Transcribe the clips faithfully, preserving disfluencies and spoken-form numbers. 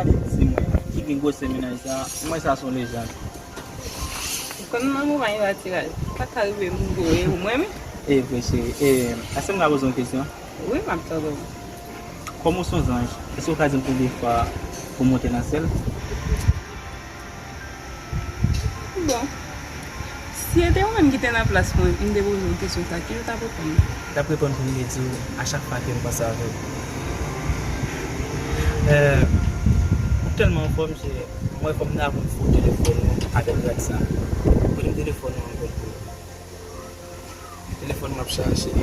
Di mwen, ki gen gwosè mennaj sa, mwen sa se yon lejand. Ou konn nan moman yon atiraj, pa ka rive m voye ou mwen menm. E vre cheri, e, èske m ka poze yon kesyon? Wi, m ap tande w. Kòm ou se yon zanj, èske w ka di m konbyen fwa ou monte nan syèl? Bon. Si se te ou menm ki te nan plas mwen, m te poze w kesyon sa, ki jan w t ap reponn mwen? M t ap reponn pou m te di w a chak fwa ke m panse avè w. Eh, ou tèlman anfòm, cheri. Mwen, fò m ta konn fou telefòn ou avèk rad sa. Kote m telefòn ou ankò? Telefòn m ap chache.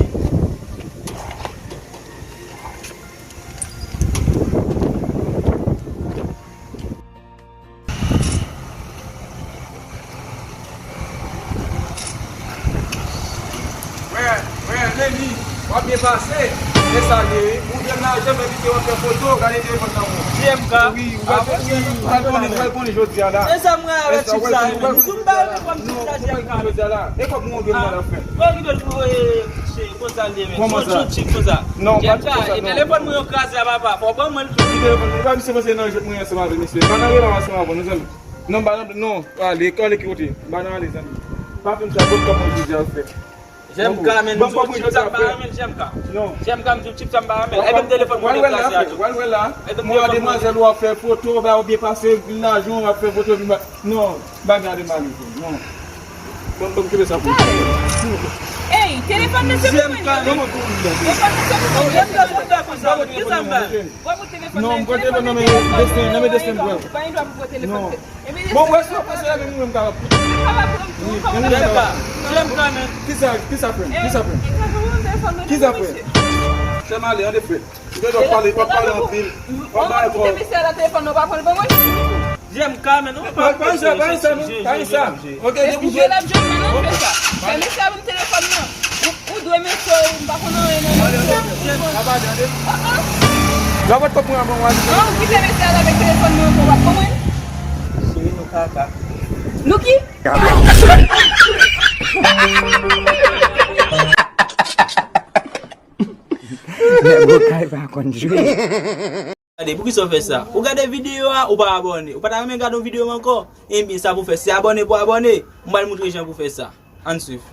Wè, wè, Lenny, w ap byen pase. Se sa l ye, wi. Ou vle m nan janm envite w ap fè foto, gade telefòn nan men w. J M K. Wi, ou pral, wi, ou pral konnen, ou pral konnen jodi a la. E sa mwen avè tip sa, ou pral konnen jodi a la. Non, ou pral konnen jodi a la. E kòb mwen ou dwe mande anfen. Bon, ki dwe pou, eh, cheri, konsa l ye, men. Kòman sa? Yon tip konsa. Non, pa di konsa, non. J M K, e telefòn mwen yo kraze a, papa. Fò w ban mwen l tou. Ki telefòn? Ou pa misye panse nan jwèt mwen ansanm avè misye. Pa nan relasyon avè nou, zanmi. Non, m pa nan, non, ale, ale ki kote? M pa nan ale, zanmi. Pa fin sa, bon, kòman jodi a fè? J M K, men, m di w tip sa m pa renmen l, J M K. Non. J M K, m di w tip sa m pa renmen l. Ebyen, telefòn mwen deplase a tou. W al wè la, w al wè la. Mwen a demwazèl ou ap fè foto, ba ou byen pase, vin lajan w ap fè foto, vin ba, non, bagay de malice, non. Bon, bon, kite sa pou mwen. Ey, telefòn nan se pou mwen. J M K, non. Telefòn nan se pou mwen. J M K, se ou fè konsa, wi, telefòn nan. Non, m pran telefòn nan men Destin, nan men Destin, bro. Pa gen dwa pou pran telefòn. Non. Bon, wè, si w ap fè sa, men mwen, m kapab. Ou kapab pran tou, kòman w ap fè? J M K, men. Kisa, kisa, frè m? Kisa, frè m? Kisa, frè m? Fè m ale, an de frè. M te dwe pale, w ap pale anpil. W ap bay kò. Kite mesye a la telefòn nan, w pa pran l ban mwen? J M K, men non, pa, pa sa, pa sa, non, pa sa. Ok, depi jwe l ap jwe, men non, fè sa. Fè mesye a ban m telefòn nan. Ou, ou dwe mesye, ou, m pa konn anyen nan men w. J M K. Lòt kòb mwen an ban mwen. Non, ou kite mesye a la avèk telefòn nan ankò, w ap ban mwen. Cheri, nou kaka. Nou ki? Nèg okay pa konn jwe. Gade, poukisa w fè sa? Ou gade videyo a, ou pa abòne. Ou pa ta renmen gade yon videyo m ankò? Ebyen, sa pou fè, se abòne pou abòne. M pral moutre jan pou fè sa. Ann swiv.